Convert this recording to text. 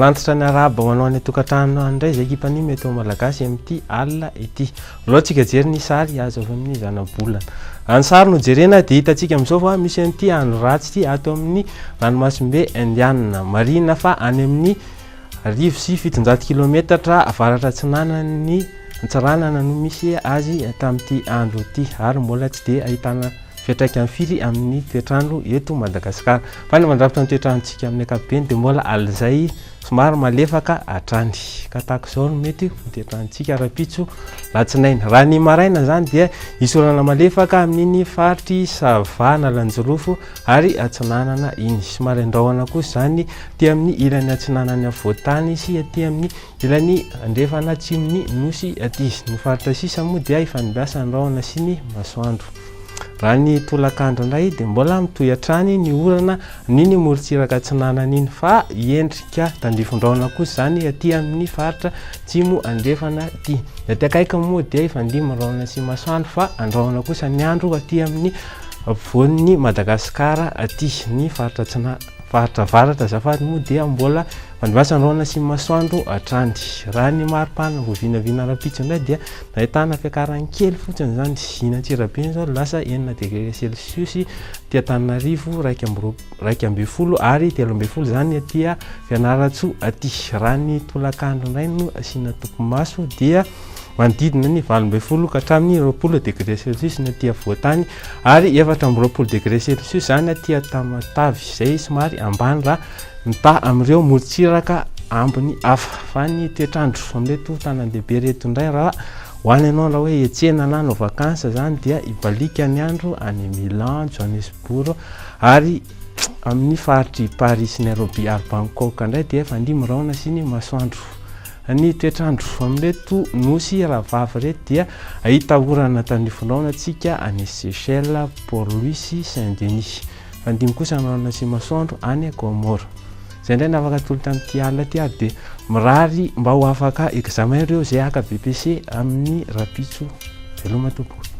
Manantitra ny arahaba ho anao any an-tokantrano any indray izay ekipan'ny Météo Malagasy amin'ity alina ity. Aleo antsika hijery ny sary azo avy amin'ny zanabolana. Raha ny sary no jerena dia hitantsika amin'izao fa misy an'ity andro ratsy ity ato amin'ny ranomasimbe Indianina. Marihina fa any amin'ny 701 kilometatra avaratra atsinanan'ny Antsiranana no misy azy tamin'ity andro ity ary mbola tsy dia ahitana fiantraikany firy amin'ny toetr'andro eto Madagasikara. Fa ny mandrafitra ny toetr'androntsika amin'ny ankapobeny dia mbola alizay somary malefaka hatrany. Ka tahaka izao no mety ho toetr'androntsika rahampitso latsinainy. Raha ny maraina izany dia hisy orana malefaka amin'iny faritry Sava, Analanjirofo ary Atsinanana iny. Somary andrahona kosa izany aty amin'ny ilany atsinanan'ny afovoan-tany sy aty amin'ny Ilany andrefana atsimon'ny Nosy aty. Ny faritra sisa moa dia ifandimbiasan'ny rahona sy ny masoandro. Raha ny tolakandro indray dia mbola mitohy hatrany ny orana amin'iny morontsiraka atsinanana iny fa hiendrika tandrifin-drahona kosa izany aty amin'ny faritra atsimo andrefana aty. Ny aty akaiky moa dia hifandimby rahona sy masoandro fa andrahona kosa ny andro aty amin'ny afovoan'ny Madagasikara aty. Ny faritra atsina- faritra avaratra azafady moa dia mbola Fandimbasana rahona sy masoandro hatrany. Raha ny maripana vao vinavina rahampitso indray dia nahitana fiakarany kely fotsiny izany. Iny Antsirabe iny izao lasa enina degré celsius, aty Antananarivo 11 ary 13 izany aty Fianarantsoa aty. Raha ny tolakandro indray no asiana topimaso dia manodidina ny 18 ka hatramin'ny 20 degré celsius ny aty afovoan-tany ary 24 degré celsius izany aty Tamatave izay somary ambany raha Mitaha amin'ireo morontsiraka ambiny hafa. Fa ny toetr'andro amin'ireto tanan-dehibe ireto indray raha ho any ianao raha hoe hiantsena na hanao vacances izany dia hibaliaka ny andro any Milan, Johannesburg ary amin'ny faritr'i Paris sy Nairobi ary Bangkok indray dia efa andia mirahona sy ny masoandro. Ny toetr'andro amin'ireto nosy rahavavy ireto dia ahita orana tandrifindraona antsika any Seychelles, Port Louis sy Saint Denis. Fandimby kosa ny rahona sy masoandro any Gomora. Izay indray no afaka atolotra amin'ity alina ity ary dia mirary mba ho afaka examen ireo izay haka BEPC amin'ny rahampitso. Veloma tompoko.